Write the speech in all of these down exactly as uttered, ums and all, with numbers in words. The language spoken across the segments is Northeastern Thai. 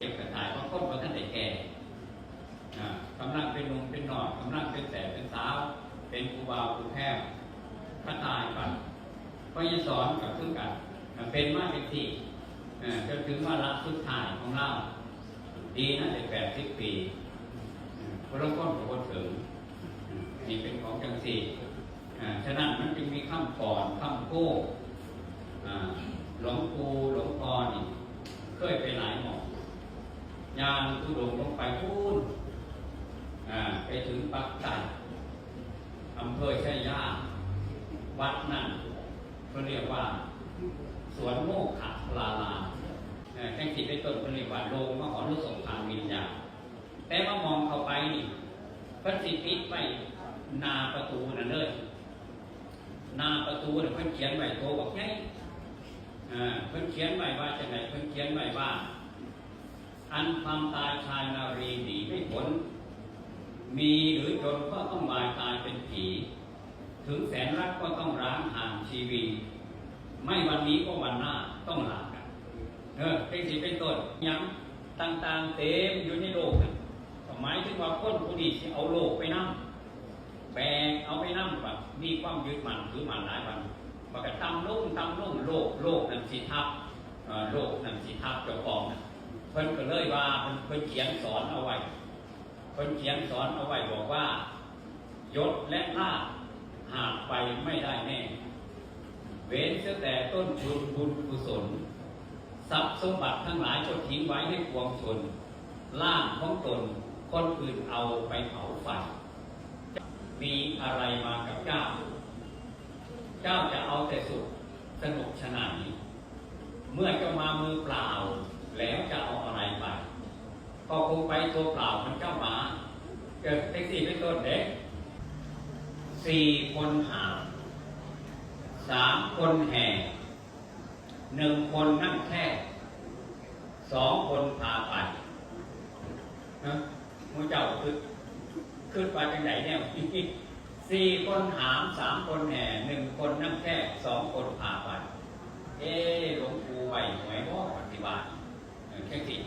เจ็บก็ตาย บางคนบ่ทันได้แก่ อ่า กำลังเป็นหนุ่มเป็นน้อย กำลังเป็นแสบเป็นสาว เป็นผู้บ่าวผู้แพ้ ก็ตายไป พระยศรก็คือกัน อ่า เป็นมาจังซี่ อ่า จนถึงวาระสุดท้ายของลาว ดีนะได้แปดสิบปี อ่า คนละคนก็บ่ถึง อ่า นี่เป็นของจังซี่ อ่า ฉะนั้นมันจึงมีคำกลอน คำโพ อ่า หลวงปู่ หลวงพ่อนี่ เคยไปหลายหม่อง ย่างธุดงค์ลงไปพู้น อ่า ไปถึงปักใต้ อำเภอไชยา วัดนั่น เพิ่นเรียกว่า สวนโมคคัลลาราม เอ่อ จังซี่เป็นต้น เพิ่นเรียกว่าโรงมหรสพทางวิญญาณ แต่ว่ามองเข้าไปนี่ เพิ่นสิปิดไว้หน้าประตูนั่นเลย หน้าประตูน่ะเพิ่นเขียนไว้โตบักใหญ่ อ่า เพิ่นเขียนไว้ว่าจังได๋ เพิ่นเขียนไว้ว่า อันความตายชายนารีหนีไม่พ้น มีหรือจนก็ต้องวายตายเป็นผี ถึงแสนรักก็ต้องร้างห่างชีวี ไม่วันนี้ก็วันหน้าต้องลากัน เออ เป็นสิเป็นต้น หยังต่างๆ เต็มอยู่ในโลกน่ะ ก็หมายถึงว่าคนผู้นี้สิเอาโลกไปนำ แบกเอาไปนำ บัดมีความยึดมั่นถือมั่นหลายวัน มันก็ต่ำลง ต่ำลง โลก โลกนั่นสิทับ เอ่อ โลกนั่นสิทับเจ้าของน่ะ เพิ่นก็เลยว่า เพิ่น เพิ่นเขียนสอนเอาไว้ เพิ่นเขียนสอนเอาไว้บอกว่า ยศและลาภหากไปไม่ได้แน่ เว้นเสียแต่ต้นทุนบุญกุศล ทรัพย์สมบัติทั้งหลายก็ทิ้งไว้ให้ปวงชน ร่างของตนคนอื่นเอาไปเผาไฟ มีอะไรมากับเจ้า เจ้าจะเอาแต่สุขสนุกไฉน เมื่อเจ้ามามือเปล่า แล้วจะเอาอะไรไป ก็คงไปตัวเปล่าเหมือนเจ้ามา เออ จังซี่เป็นต้นเด้ สี่คนหาม สามคนแห่ หนึ่งคนนั่งแคร่ สองคนพาไป ฮะ หมู่เจ้าคือ คือว่าจังได๋เนี่ย สี่คนหาม สามคนแห่ หนึ่งคนนั่งแคร่ สองคนพาไป เอ๊ะ หลวงปู่ใบ้หวยบ่ ปฏิบัติ เออ จังซี่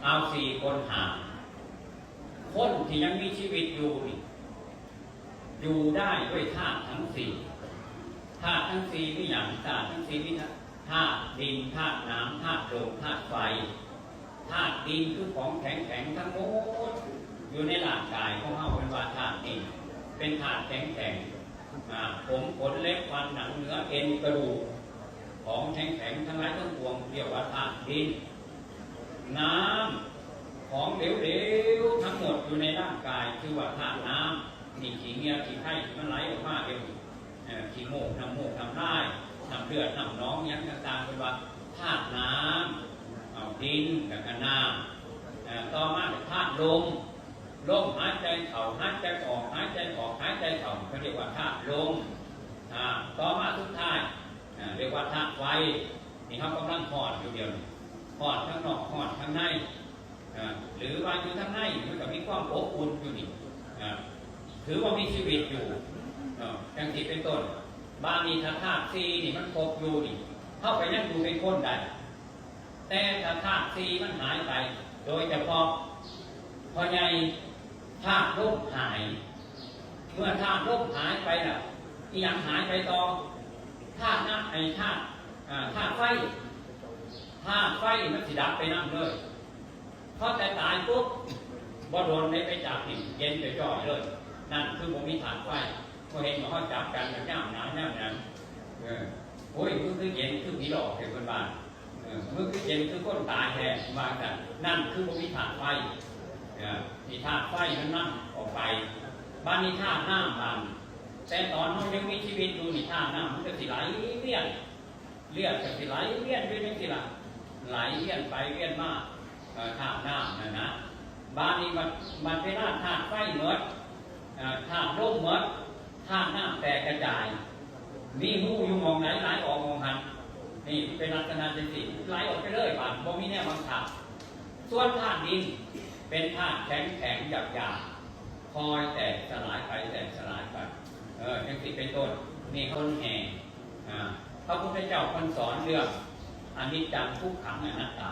เอาสี่คนหาม คนที่ยังมีชีวิตอยู่นี่ อยู่ได้ด้วยธาตุทั้งสี่ ธาตุทั้งสี่มีหยัง ธาตุทั้งสี่มีธาตุดิน ธาตุน้ำ ธาตุลม ธาตุไฟ ธาตุดินคือของแข็งๆ ทั้งหมด อยู่ในร่างกายของเฮาเพิ่นว่าธาตุดิน เป็นธาตุแข็งๆ อ่า ผม ขน เล็บ ฟัน หนัง เนื้อ เอ็น กระดูก ของแข็งๆ ทั้งหลายทั้งปวงเรียกว่าธาตุดิน น้ำ ของเหลวๆ ทั้งหมดอยู่ในร่างกายชื่อว่าธาตุน้ำ นี่ขี้เหงื่อขี้ไข้มันไหลออกมาเดี๋ยวนี้ เอ่อ ขี้มูก น้ำมูก น้ำลาย น้ำเลือด น้ำหนอง หยังต่างๆ เพิ่นว่าธาตุน้ำ เอาดิน แล้วก็น้ำ เอ่อ ต่อมาก็ธาตุลม ลมหายใจเข้า หายใจออก หายใจออก หายใจเข้า เขาเรียกว่าธาตุลม อ่า ต่อมาสุดท้าย อ่า เรียกว่าธาตุไฟ นี่เฮากำลังฮ้อนอยู่เดี๋ยวนี้ ฮ้อนทั้งนอก ฮ้อนทั้งใน อ่า หรือว่าอยู่ทั้งในมันก็มีความอบอุ่นอยู่นี่ อ่า ถือว่ามีชีวิตอยู่ เนาะ จังซี่เป็นต้น บาดนี้ถ้าธาตุสี่นี่มันครบอยู่นี่ เฮาก็ยังอยู่เป็นคนได้ แต่ถ้าธาตุสี่มันหายไป โดยเฉพาะพ่อใหญ่ธาตุลมหาย เมื่อธาตุลมหายไปน่ะ อีหยังหายไปต่อ ธาตุน้ำ ไอ้ธาตุ อ่า ธาตุไฟ ธาตุไฟมันสิดับไปนำเลย พอแต่ตายปุ๊บ บ่โดนได้ไปจับนี่ เย็นจ่อยๆ เลย นั่นคือบ่มีธาตุไฟ บ่เห็นว่าเฮาจับกันแบบยามหนาวยามหยัง เออ โอ้ย มึงคือเย็นคือผีหลอกแท้ เพิ่นว่า เออ มึงคือเย็นคือคนตายแท้ ว่าซั่น นั่นคือบ่มีธาตุไฟ เออ นี่ธาตุไฟมันนำออกไป บาดนี้ธาตุน้ำบาดนี้ แต่ตอนเฮายังมีชีวิตอยู่นี่ ธาตุน้ำมันก็สิไหลเวียน เลือดก็สิไหลเวียนอยู่จังซี่ล่ะ ไหลเวียนไปเวียนมา เอ่อ ธาตุน้ำนั่นนะ บาดนี้มัน มันเป็นธาตุไฟหมด เอ่อ ธาตุลมหมด ธาตุน้ำแตกกระจาย มีรูอยู่หม่องไหนไหลออกหม่องหั้น นี่เป็นลักษณะจังซี่ ไหลออกไปเลย บาดบ่มีแนวบังคับ ส่วนธาตุดิน เป็นธาตุแข็งๆ หยาบๆ คอยแตกสลายไป แตกสลายไป เออ จังซี่เป็นต้น นี่คนแห่ อ่า พระพุทธเจ้าเพิ่นสอนเรื่องอนิจจัง ทุกขัง อนัตตา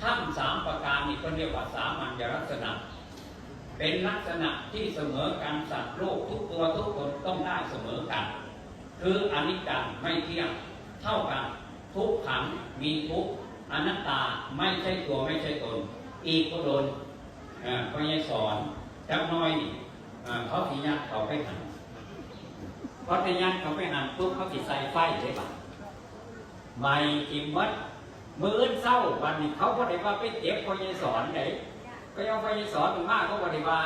ธรรมสามประการนี่เพิ่นเรียกว่าสามัญลักษณะ เป็นลักษณะที่เสมอกัน สัตว์โลกทุกตัวทุกตนต้องได้เสมอกัน คืออนิจจังไม่เที่ยง เท่ากัน ทุกขังมีทุกข์ อนัตตาไม่ใช่ตัวไม่ใช่ตน อีกบ่โดน เอ่อ พ่อใหญ่สอนจักหน่อยนี่ เอ่อ เขาสิยัดเขาไปหั่น พอสิยัดเขาไปหั่นปุ๊บ เขาสิใส่ไฟเด้บัด ไหม้ทิ่มหมด มื้ออื่นเช้าบัดนี้เขาบ่ได้ว่าไปเก็บพ่อใหญ่สอนเด้ ก็ยังพ่อใหญ่สอนมา เขาบ่ได้ว่า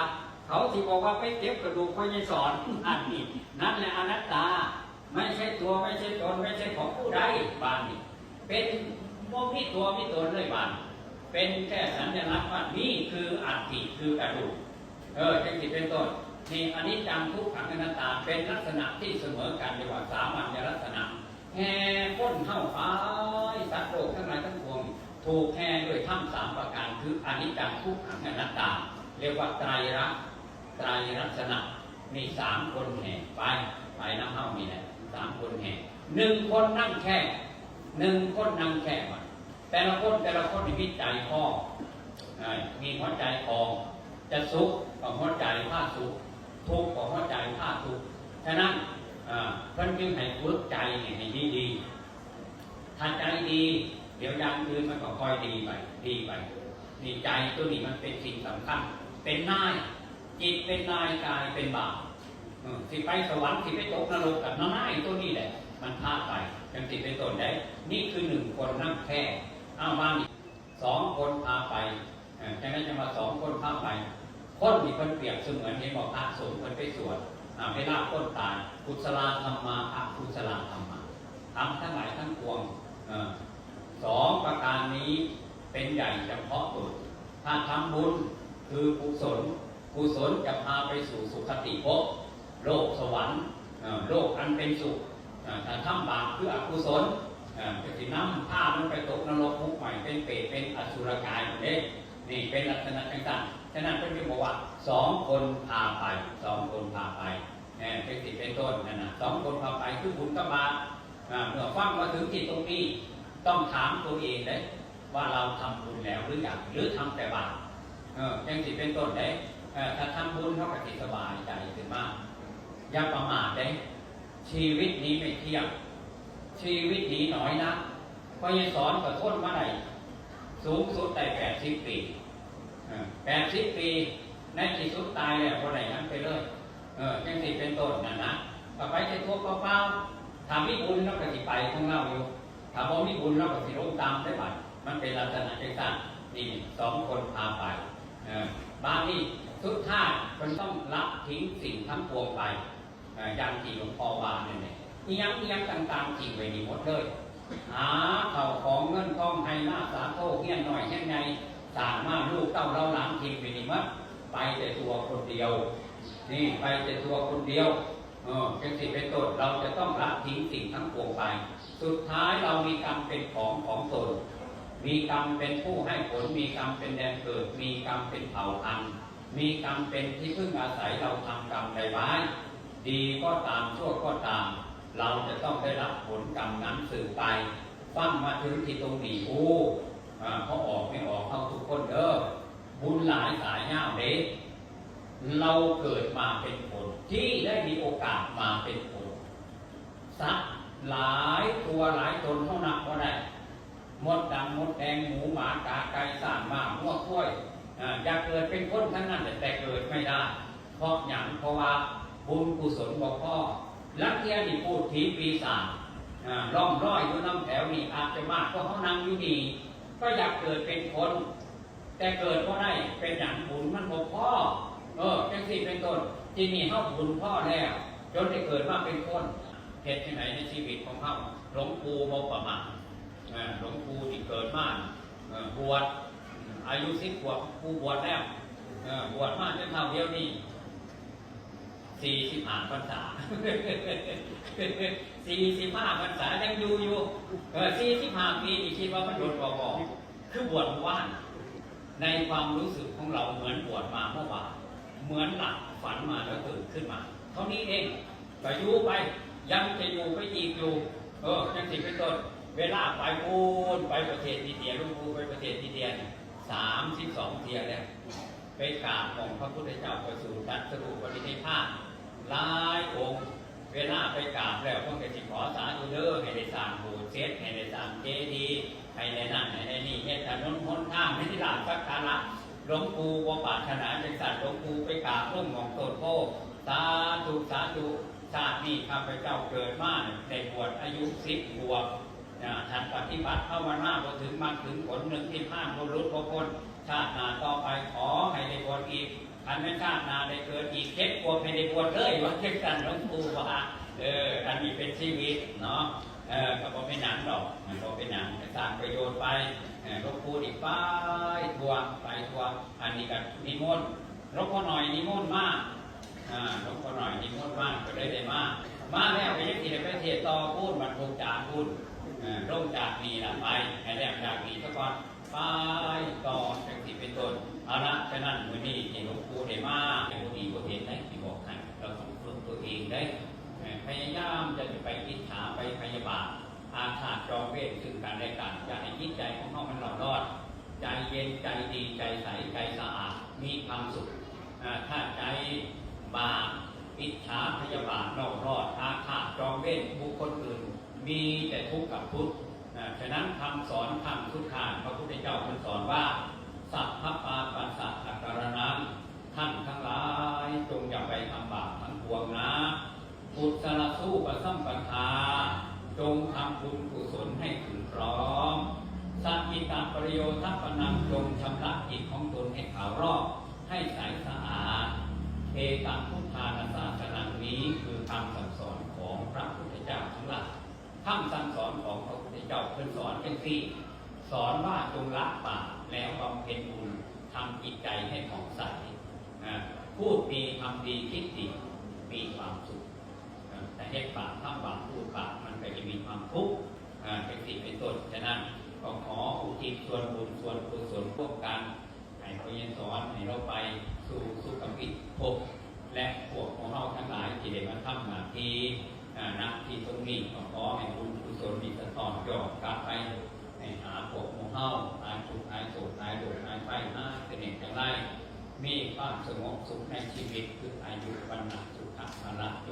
เขาสิบอกว่าไปเก็บกระดูกพ่อใหญ่สอน อันนี้ นั่นแหละอนัตตา ไม่ใช่ตัวไม่ใช่ตนไม่ใช่ของผู้ใด บาดนี้ เป็นบ่มีตัวมีตนเลยบาดนี้ เป็นแค่สัญลักษณ์ว่านี่คืออัฐิคือกระดูก เออ จังสิเป็นต้น นี่อนิจจังทุกขังอนัตตา เป็นลักษณะที่เสมอกัน เรียกว่าสามัญลักษณะ แห่คนเฮาไป สัตว์โลกทั้งหลายทั้งปวง ถูกแห่ด้วยธรรมสามประการ คืออนิจจังทุกขังอนัตตา เรียกว่าไตรลักษณ์ ไตรลักษณะ นี่สามคนแห่ไป ไปนำเฮานี่แหละ สามคนแห่ หนึ่งคนนั่งแค่ หนึ่งคนนั่งแค่ แต่ละคนแต่ละคนนี่มีใจคอ อ่า มีหัวใจคอ จะสุขก็หัวใจพาสุข ทุกข์ก็หัวใจพาทุกข์ ฉะนั้น อ่า เพิ่นจึงให้ฝึกใจนี่ให้ดีๆ ถ้าใจดี เดี๋ยวอย่างอื่นมันก็ค่อยดีไป ดีไป นี่ใจตัวนี้มันเป็นสิ่งสำคัญ เป็นนาย จิตเป็นนาย กายเป็นบ่าว เออ สิไปสวรรค์ สิไปตกนรกกับนายตัวนี้แหละ มันพาไป จังสิเป็นต้นได้ นี่คือหนึ่งคนนั่งแค่ อ้าว มานี่ สองคนพาไป เอ่อ จังได๋จังว่าสองคนพาไป คนนี่เพิ่นเปรียบเสมือน เห็นบ่ พระสงฆ์เพิ่นไปสวด อ่า เวลาคนตาย กุศลาธัมมา อกุศลาธัมมา ธรรมทั้งหลายทั้งปวง เอ่อ สองประการนี้เป็นใหญ่เฉพาะตน ถ้าทำบุญคือกุศล กุศลจะพาไปสู่สุคติภพ โลกสวรรค์ เอ่อ โลกอันเป็นสุข เอ่อ ถ้าทำบาปคืออกุศล เอ่อ ก็สินำพามันไปตกนรก คุกใหม่ เป็นเปรต เป็นอสุรกายนั่นเด้ นี่เป็นลักษณะจังซั่น ฉะนั้นเพิ่นจึงบอกว่าสองคนพาไป สองคนพาไป เอ่อ เป็นสิเป็นต้นนั่นน่ะ สองคนพาไปคือบุญกับบาป อ่า เมื่อฟังมาถึงที่ตรงนี้ ต้องถามตัวเองเด้ ว่าเราทำบุญแล้วหรือยัง หรือทำแต่บาป เออ จังสิเป็นต้นเด้ เออ ถ้าทำบุญเฮาก็สิสบายใจขึ้นมา อย่าประมาทเด้ ชีวิตนี้ไม่เที่ยง ชีวิตนี้น้อยนัก พ่อใหญ่สอนก็ทนมาได้ สูงสุดได้แปดสิบปี เออ แปดสิบปี ในที่สุดตายแล้วบ่ได้หยังไปเลย เออ จังสิเป็นต้นนั่นนะ ก็ไปแต่ตัวเปล่าๆ ถ้ามีบุญเราก็สิไปของเราอยู่ ถ้าบ่มีบุญเราก็สิลงต่ำได้บัด มันเป็นลักษณะจังซั่น นี่สองคนพาไป เออ บาดนี้สุดท้ายเพิ่นต้องละทิ้งสิ่งทั้งปวงไป เอ่อ อย่างที่หลวงพ่อว่านั่นแหละ อิหยังอิหยังต่างๆ ทิ้งไว้นี่หมดเลย หาข้าวของเงินทองไฮ่นาสาโท เฮือนน้อยเฮือนใหญ่ สร้างมาลูกเต้าเหล่าหลานทิ้งไว้นี่หมด ไปแต่ตัวคนเดียว นี่ไปแต่ตัวคนเดียว เออ จังสิเป็นต้น เราจะต้องละทิ้งสิ่งทั้งปวงไป สุดท้ายเรามีกรรมเป็นของของตน มีกรรมเป็นผู้ให้ผล มีกรรมเป็นแดนเกิด มีกรรมเป็นเผ่าพันธุ์ มีกรรมเป็นที่พึ่งอาศัย เราทำกรรมใดไว้ ดีก็ตาม ชั่วก็ตาม เราจะต้องได้รับผลกรรมนั้นสืบไป ฟังมาถึงที่ตรงนี้ โอ้ อ่า พอออกไม่ออกเข้าทุกคนเด้อ บุญหลายสายยาวเด้ เราเกิดมาเป็นคน ที่ได้มีโอกาสมาเป็นคน สัตว์หลายตัวหลายตนเฮานับบ่ได้ มดดำมดแดง หมูหมากาไก่ ช้างม้างัวควาย อ่า อยากเกิดเป็นคนทั้งนั้นแหละ แต่เกิดไม่ได้ เพราะหยัง เพราะว่าบุญกุศลบ่พอ ลางเทื่อนี่พูดผีปีศาจ อ่า ล่องลอยอยู่นำแถวนี่ อาจจะมากกว่าเฮานั่งอยู่นี่ ก็อยากเกิดเป็นคน แต่เกิดบ่ได้ เป็นหยัง บุญมันบ่พอ เออ จังซี่เป็นต้น ทีนี้เฮาบุญพอแล้ว จนได้เกิดมาเป็นคน เฮ็ดจังได๋ในชีวิตของเฮา หลวงปู่บ่ประมาท เออ หลวงปู่ที่เกิดมา เออ บวช อายุสิบขวบ ปู่บวชแล้ว เออ บวชมาจนเท่าเดี๋ยวนี้ สี่สิบห้าพรรษา สี่สิบห้าพรรษายังอยู่อยู่ เออ สี่สิบห้าปีนี่คิดว่ามันโดนบ่บ่ คือบวชเมื่อวาน ในความรู้สึกของเราเหมือนบวชมาเมื่อวาน เหมือนหลับฝันมาแล้วตื่นขึ้นมา เท่านี้เอง ก็อยู่ไป ยังจะอยู่ไปอีกอยู่ เออ จังสิเป็นต้น เวลาไปปูนไปประเทศอินเดีย หลวงปู่ไปประเทศอินเดียเนี่ยสามสิบสองเทื่อแล้ว ไปกราบองค์พระพุทธเจ้าประสูติตรัสรู้ปรินิพพานหลายองค์ เวลาไปกราบแล้วเพิ่นก็สิขอสาธุเด้อ ให้ได้สร้างโบสถ์เสร็จ ให้ได้สร้างเจดีย์ ให้ได้นั่นให้ได้นี่ เฮ็ดถนนหนทาง ให้ได้ลาบสักการะ หลวงปู่บ่ปรารถนาจังซั่น หลวงปู่ไปกราบลงหม่องต้นโพธิ์ สาธุ สาธุ ชาตินี้ข้าพเจ้าเกิดมาเนี่ยได้บวชอายุสิบขวบ อ่า ท่านปฏิบัติภาวนาบ่ถึงมรรคถึงผล นึกนิพพานบ่หลุดบ่พ้น ชาติหน้าต่อไปขอให้ได้บวชอีก คันแม่นชาติหน้าได้เกิดอีกเจ็ดขวบให้ได้บวชเลย ว่าจังซั่น หลวงปู่ว่า เออ อันนี้เป็นชีวิตเนาะ เออ ก็บ่เป็นหยังดอก มันบ่เป็นหยัง ก็สร้างประโยชน์ไป เออ หลวงปู่นี่ไปทั่ว ไปทั่ว อันนี้ก็นิมนต์ หลวงพ่อหน่อยนิมนต์มา อ่า หลวงพ่อหน่อยนิมนต์มา ก็เลยได้มา มาแล้วก็ยังสิได้ไปเทศน์ต่อปูน บัดพุธจาปูน เออ ลงจากนี่ล่ะไป ให้แล้วจากนี่ซะก่อน ไปต่อจังสิเป็นต้น เอาละ ฉะนั้นมื้อนี้ที่หลวงปู่ได้มา แต่บ่ดีบ่เห็นได้สิบอกให้ เราต้องฝึกตัวเองได้ เออ พยายามจะไปอิจฉา ไปพยาบาท อาฆาตจองเวรซึ่งกันและกัน อย่าให้จิตใจของเฮามันเล่าร้อน ใจเย็น ใจดี ใจใส ใจสะอาด มีความสุข อ่า ถ้าใจบาป อิจฉา พยาบาท เล่าร้อน อาฆาตจองเวรบุคคลอื่น มีแต่ทุกข์กับทุกข์ อ่า ฉะนั้นคำสอนครั้งสุดท้าย พระพุทธเจ้าเพิ่นสอนว่า สัพพปาปัสสะอาการนัง ท่านทั้งหลายจงอย่าไปทำบาปทั้งปวงนะ กุศลสูปสัมปทา จงทำบุญกุศลให้ถึงพร้อม สัจจิตปริโยทัปปนัง จงชำระจิตของตนให้ขาวรอบ ให้ใสสะอาด เอตังพุทธานาสาสนัง นี้คือคำสั่งสอนของพระพุทธเจ้าทั้งหลาย คำสั่งสอนของพระพุทธเจ้าเพิ่นสอนจังซี่ สอนว่าจงละบาปแล้วบำเพ็ญบุญ ทำจิตใจให้ผ่องใส อ่า พูดดี ทำดี คิดดี มีความสุข อ่า แต่เฮ็ดบาป ทำบาป พูดบาป มันก็จะมีความทุกข์ อ่า เป็นสิเป็นต้น ฉะนั้นก็ขออุทิศส่วนบุญส่วนกุศลร่วมกัน ให้พระเยซูสอนให้เราไปสู่สุคติภพ และพวกของเราทั้งหลายที่ได้มาทำหน้าที่ อ่า ณ ที่ตรงนี้ก็ขอให้บุญกุศลนี้สะท้อนย้อนกลับไป ให้หาพวกหมู่เฮา หายทุกข์หายโศกหายโรคหายภัย หาเสน่ห์จังไร มีความสงบสุขในชีวิต คืออายุ วรรณะ สุขะ พละ จ